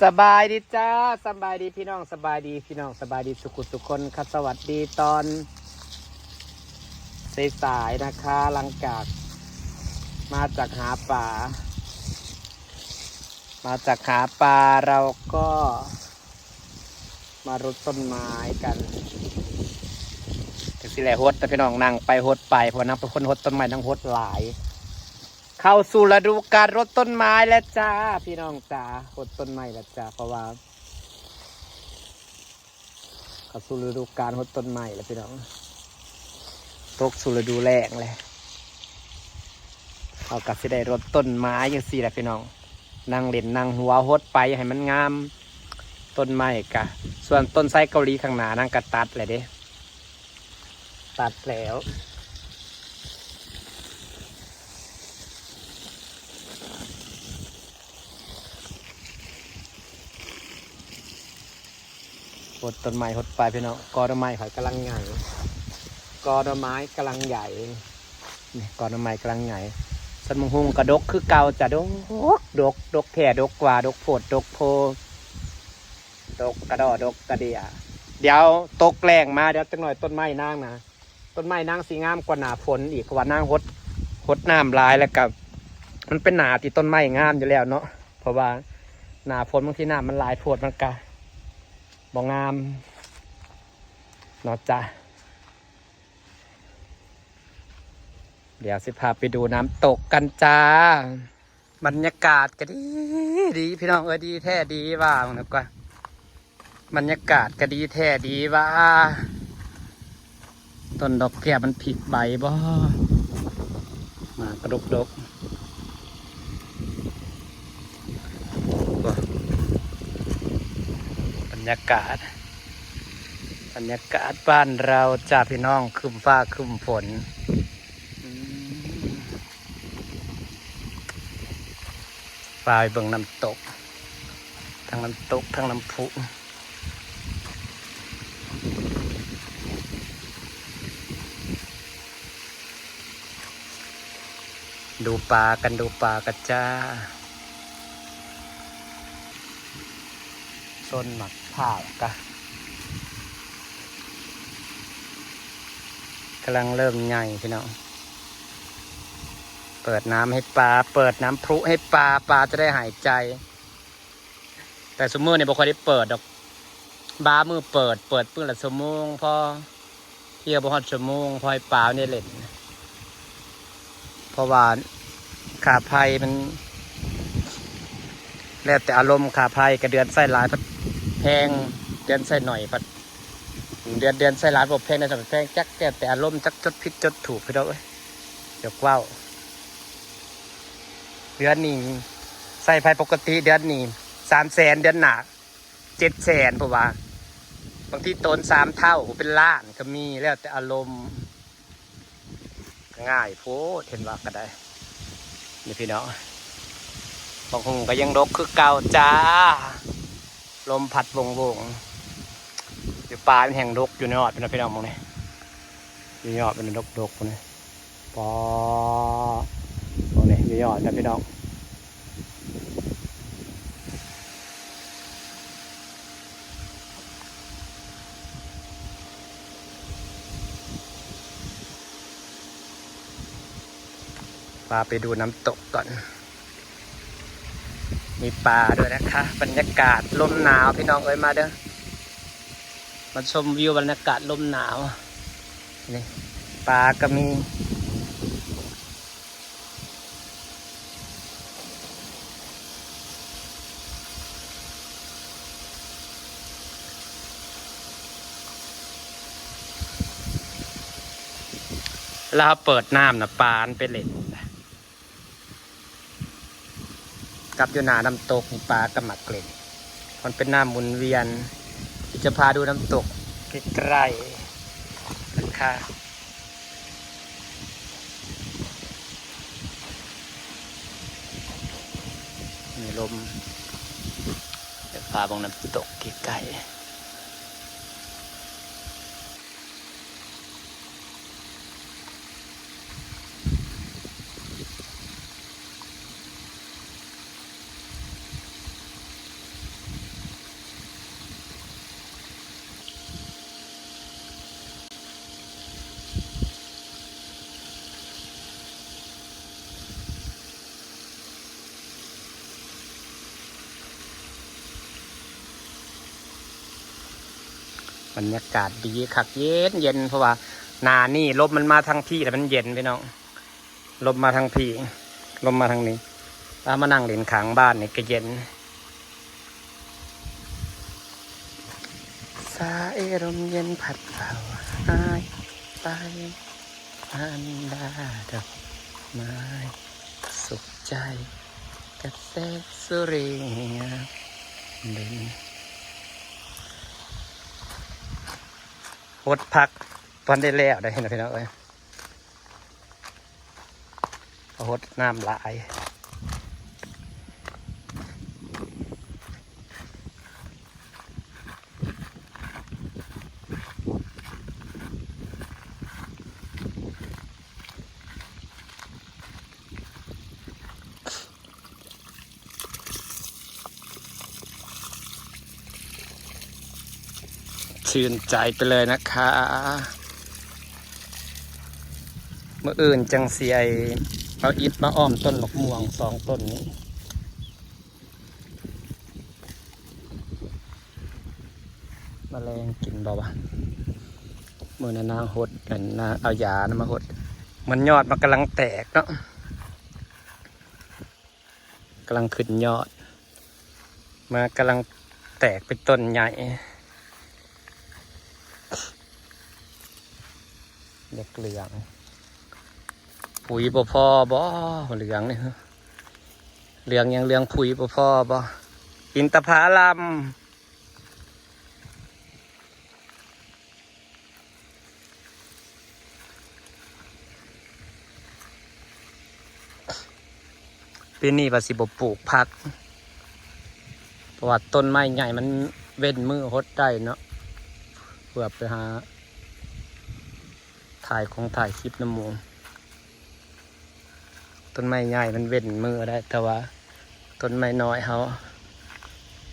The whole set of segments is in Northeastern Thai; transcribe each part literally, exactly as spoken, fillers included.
สบายดีจ้า สบายดีพี่น้อง สบายดีพี่น้อง สบายดีสุขุสุขคนค่ะ สวัสดีตอนสายๆนะคะ หลังจากมาจากหาปลา มาจากหาปลาเราก็มารดต้นไม้กันจังสิแหละ หดนะพี่น้อง นั่งไปหดไป เพราะว่านางเป็นคนหดต้นไม้ นางหดหลาย เข้าสู่ฤดูการรดต้นไม้แล้วจ้า พี่น้องจ๋า หดต้นไม้แล้วจ้า เพราะว่า เข้าสู่ฤดูการหดต้นไม้แล้วพี่น้อง ตกสู่ฤดูแล้งเลย เขาก็สิได้รดต้นไม้จังซี่แหละพี่น้อง นั่งเล่นนั่งหัวหดไปให้มันงาม ต้นไม้กะ ส่วนต้นไทรเกาหลีข้างหน้านางก็ตัดแหละเด้ ตัดแล้ว หดต้นไม้หดไปพี่น้อง กอหน่อไม้ข่อยกำลังใหญ่ กอหน่อไม้กำลังใหญ่ นี่กอหน่อไม้กำลังใหญ่ ส้นมะฮุ่งกะดกคือเก่าจ้ะ ดก ดก ดกแท้ ดกกว่า ดกโพด ดกโพ ดกกะด้อ ดกกะเดี้ย เดี๋ยวตกแล้งมา เดี๋ยวจักหน่อยต้นไม้นางนะ ต้นไม้นางสิงามกว่าหน้าฝนอีก เพราะว่านางหด หดน้ำหลาย แล้วก็ มันเป็นหน้าที่ต้นไม้งามอยู่แล้วเนาะ เพราะว่าหน้าฝนบางทีน้ำมันหลายโพดมันก็บ่งามเนาะจ้ะ เดี๋ยวสิพาไปดูน้ำตกกันจ้า บรรยากาศก็ดี ดีพี่น้องเอ้ย ดีแท้ดีว่า มันก็ บรรยากาศก็ดีแท้ดีว่า ต้นดอกแก้วมันผลิใบบ่ หมากกะดกดก บรรยากาศ บรรยากาศบ้านเราจ้าพี่น้อง ครึ้มฟ้าครึ้มฝน อืม พาไปเบิ่งน้ำตก ทั้งน้ำตก ทั้งน้ำพุ ดูปลากัน ดูปลากันจ้า ต้นหมากพร้าวกะ กำลังเริ่มใหญ่พี่น้อง เปิดน้ำให้ปลา เปิดน้ำพุให้ปลา ปลาจะได้หายใจ แต่ซุมื้อนี่บ่ค่อยได้เปิดดอก บางมื้อเปิด เปิดมื้อละชั่วโมงพอ เที่ยวบ่ฮอดชั่วโมง พอให้ปลาได้เล่น เพราะว่าค่าไฟมัน แล้วแต่อารมณ์ ค่าไฟก็เดือนใช้หลายพัดแพง เดือนใช้หน่อยพัด เดือน เดือนใช้หลายบ่แพง เดือนใช้แพง จักแล้วแต่อารมณ์ จักจดผิดจดถูกพี่น้องเอ้ย อยากเว้า เดือนนี้ใช้ไฟปกติ เดือนนี้สามแสน เดือนหน้าเจ็ดแสน เพราะว่า บางทีโตนสามเท่าเป็นล้านก็มี แล้วแต่อารมณ์ ง่ายโพด เห็นว่าก็ได้ นี่พี่น้อง บางฮุ่งก็ยังดกคือเก่าจ้า ลมพัดวงวง อยู่ป่ามันแห่งดก อยู่ในยอดพี่น้อง พี่น้องมองนี่ อยู่ยอดมันดกดกนี่ ปอ ตรงนี้อยู่ยอดนะพี่น้อง พาไปดูน้ำตกก่อน มีปลาด้วยนะคะ บรรยากาศลมหนาวพี่น้องเอ้ย มาเด้อ มาชมวิวบรรยากาศลมหนาว นี่ ปลาก็มี แล้วเฮาเปิดน้ำนะ ปลามันไปเล่น กับอยู่หน้าน้ำตกนี่ ปลาก็มักเล่น มันเป็นน้ำหมุนเวียน เดี๋ยวจะพาดูน้ำตกใกล้ๆนะคะ มีลม เดี๋ยวพาเบิ่งน้ำตกใกล้ๆ เ บรรยากาศดีคัก เย็นเย็น เพราะว่าหน้านี่ลมมันมาทางพี้แล้วมันเย็นพี่น้อง ลมมาทางพี้ ลมมาทางนี้ ถ้ามานั่งเล่นข้างบ้านนี่ก็เย็น สายลมเย็นพัดเบาหายไป อันดาดอกไม้สุขใจ กับแสงสุริยาเด่น หดผักพันได้แล้วได้เห็นพี่น้องเอ้ย หดน้ำหลาย ชื่นใจไปเลยนะคะ มื้ออื่นจังสิไอเอาอิฐมาอ้อมต้นมะม่วงสองต้นนี้ แมลงกินบ่วะ มื้อนั้นนางหด อันนางเอายานะมาหด มันยอดมันกำลังแตกเนาะ กำลังขึ้นยอด มากำลังแตกเป็นต้นใหญ่ เด็กเหลือง ปุ๋ยบ่พอบ่ เหลืองนี่ เหลืองยังเหลือง ปุ๋ยบ่พอบ่ อินทผลัม ปีนี้ว่าสิบ่ปลูกผัก เพราะว่าต้นไม้ใหญ่มันเว้นมือหดได้เนาะ เพื่อไปหา ถ่ายของถ่ายคลิปน้ำหมู ต้นไม้ใหญ่มันเว้นมือได้ แต่ว่าต้นไม้น้อยเฮา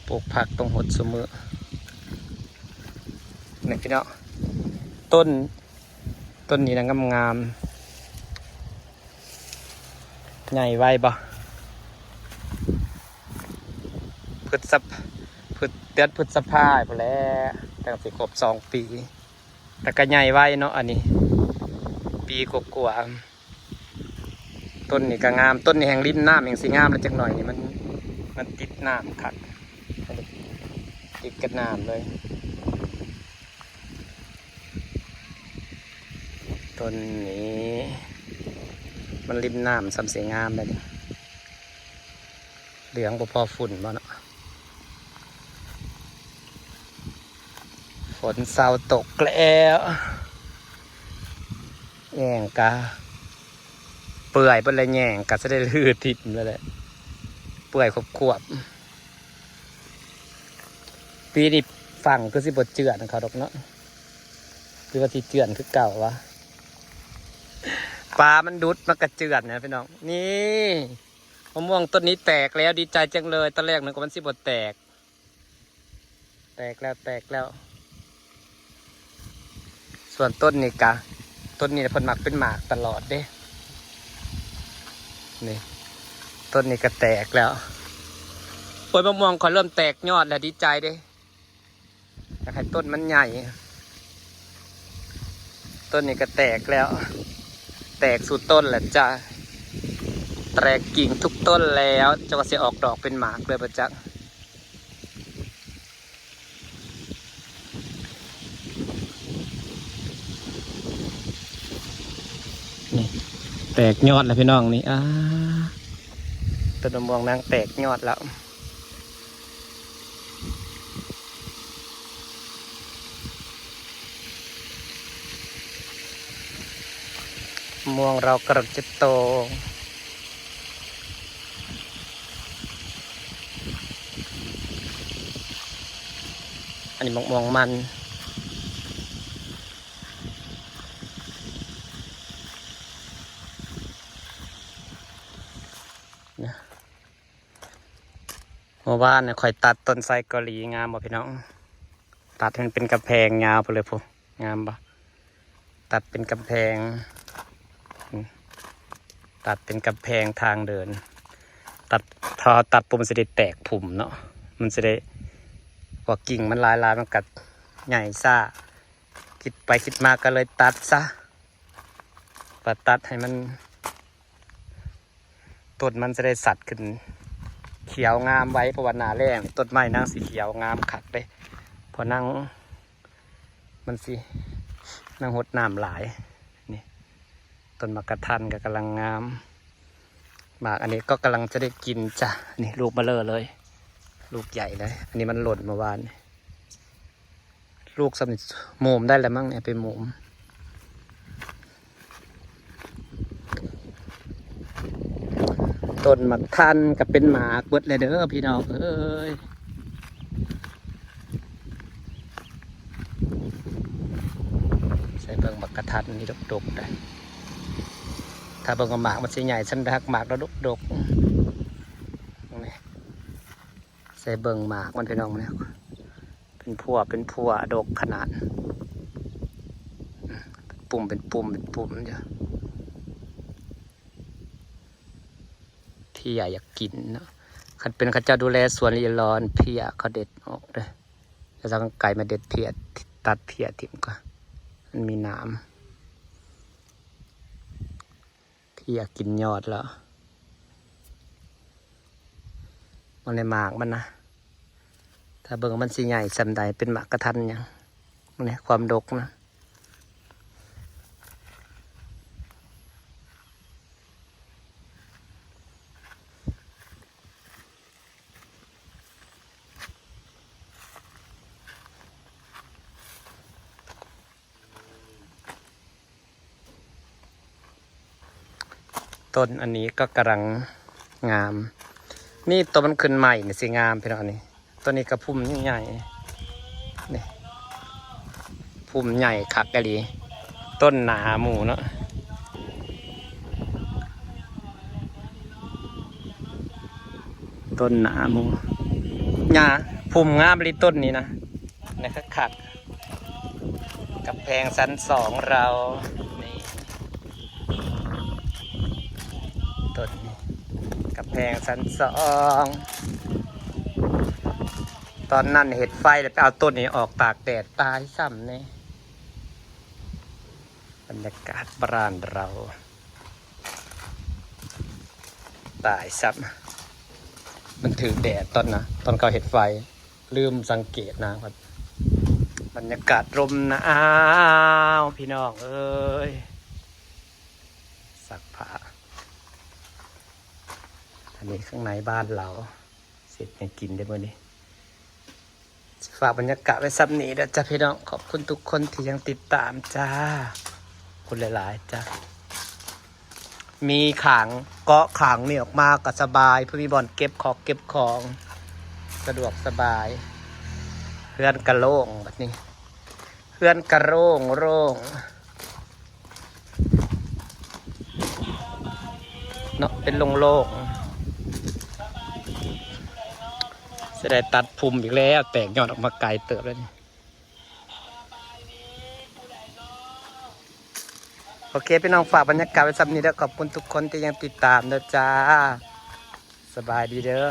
ปลูกผักต้องหดซุมื้อ นี่พี่น้อง ต้น ต้นนี้นะงามๆ ใหญ่ไวบ่ พฤษภ- พฤษ- เดือนพฤษภาไปแล้ว ตั้งสิครบสองปี แต่ก็ใหญ่ไวเนาะ อันนี้ ปีกว่าๆ ต้นนี้ก็งาม ต้นนี้แห่งริมน้ำแห่งสิงามแล้วจักหน่อยนี่ มัน มันติดน้ำคัก ติดกับน้ำเลย ต้นนี้ มันริมน้ำซ้ำสิงามเลยนี่ เหลืองบ่พอฝุ่นบ่เนาะ ฝนเซาตกแล้ว แหย่งกะ เปื่อยเบิดแล้ว แหย่งกะสิได้รื้อถิ่มแล้วแหละ เปื่อยขวบๆ ปีนี้ฝั่งคือสิบ่เจือนเขาดอกเนาะ หรือว่าสิเจือนคือเก่าวะ ปลามันดุดมันกะเจือนนะพี่น้อง นี่ มะม่วงต้นนี้แตกแล้ว ดีใจจังเลย ตอนแรกนึกว่ามันสิบ่แตก แตกแล้ว แตกแล้ว ส่วนต้นนี้กะ ต้นนี้เพิ่นมักเป็นหมากตลอดเด้ นี่ ต้นนี้ก็แตกแล้ว โอ้ย มะม่วงข้อยเริ่มแตกยอดแล้ว ดีใจเด้ อยากให้ต้นมันใหญ่ ต้นนี้ก็แตกแล้ว แตกสู่ต้นแล้วจ้ะ แตกกิ่งทุกต้นแล้ว จักว่าสิออกดอกเป็นหมากเลยบ่จัก นี่ แตกยอดแล้วพี่น้องนี่ อ้า ต้นมะม่วงนางแตกยอดแล้ว ม่วงเรากำลังจะโต อันนี้มะม่วงมัน นะ เมื่อวานเนี่ยข้อยตัดต้นไทรเกาหลีงามบ่พี่น้อง ตัดให้มันเป็นกำแพงยาวไปเลยพุ้น งามบ่ ตัดเป็นกำแพง อืม ตัดเป็นกำแพงทางเดิน ตัด ถ้าตัดปุ๊บมันสิได้แตกพุ่มเนาะ มันสิได้ พวกกิ่งมันหลายๆ มันกัด ใหญ่ซ่า คิดไปคิดมาก็เลยตัดซะ ว่าตัดให้มัน ต้นมันจะได้สัดขึ้น เขียวงามไว้ เพราะว่าหน้าแล้งนี่ต้นไม้นางสิเขียวงามคักเด้ เพราะนาง มันสิ นางหดน้ำหลาย นี่ ต้นหมากกระทันก็กำลังงาม หมากอันนี้ก็กำลังจะได้กินจ้ะ นี่ลูกเบ้อเร่อเลย ลูกใหญ่เลย อันนี้มันหล่นเมื่อวานนี่ ลูกสำนี้หมมได้แล้วมั้งเนี่ย ไปหมม ต้นหมากทันก็เป็นหมากเบิดเลยเด้อพี่น้องเอ้ย ใส่เบิ่งหมากกระทันนี่ดกๆได้ ถ้าเบิ่งว่าหมากมันสิใหญ่ซั่นดอก หมากดกๆ นี่ ใส่เบิ่งหมากมันพี่น้องเนี่ย เป็นพั่วเป็นพั่วดกขนาด เป็นปุ่มเป็นปุ่มเป็นปุ่มอยู่ เพี้ยอยากกินเนาะ คันเป็นเขาเจ้าดูแลสวนอีหลี เพี้ยเขาเด็ดออกเด้อ แล้วเอากรรไกรมาเด็ดเพี้ย ตัดเพี้ยถิ่มก่อน มันมีหนาม เพี้ยกินยอดแล้ว มันในหมากมันนะ ถ้าเบิ่งมันสิใหญ่ส่ำใด เป็นหมากกระทันหยัง มันในความดกนะ ต้นอันนี้ก็กำลังงาม นี่ตัวมันขึ้นใหม่นี่สิงามพี่น้อง อันนี้ ต้นนี้ก็พุ่มใหญ่ๆ นี่ พุ่มใหญ่คักอีหลี ต้นหนาหมู่เนาะ ต้นหนาหมู่ หญ้า พุ่มงามอีหลีต้นนี้นะ นี่คักๆ กำแพงชั้นสองเรา นี่ ต้นนี้ กำแพงชั้นสอง ตอนนั้นเฮ็ดไฟแล้วไปเอาต้นนี้ออกตากแดดตายซ้ำนี่ บรรยากาศบ้านเรา ตายซ้ำ มันถืกแดดตอนนะ ตอนเขาเฮ็ดไฟ ลืมสังเกตนะ บรรยากาศร่มหนาวพี่น้องเอ้ย ซักผ้า อันนี้ข้างในบ้านเรา เฮ็ดหยังกินได้มื้อนี้ ฝากบรรยากาศไว้ส่ำนี้เด้อจ้ะพี่น้อง ขอบคุณทุกคนที่ยังติดตามจ้า ขอบคุณหลายๆจ้า มีขาง เกาะขางนี่ออกมาก็สบาย เพื่อมีบ่อนเก็บของเก็บของ สะดวกสบาย เฮือนกะโล่งบัดนี้ เฮือนกะโล่งโล่ง เนาะ เป็นโล่งๆ จะได้ตัดพุ่มอีกแล้ว แตกยอดออกมาไกลเติบแล้วนี่ โอเค พี่น้อง ฝากบรรยากาศไว้ส่ำนี้เด้อ ขอบคุณทุกคนที่ยังติดตามเด้อจ้า สบายดีเด้อ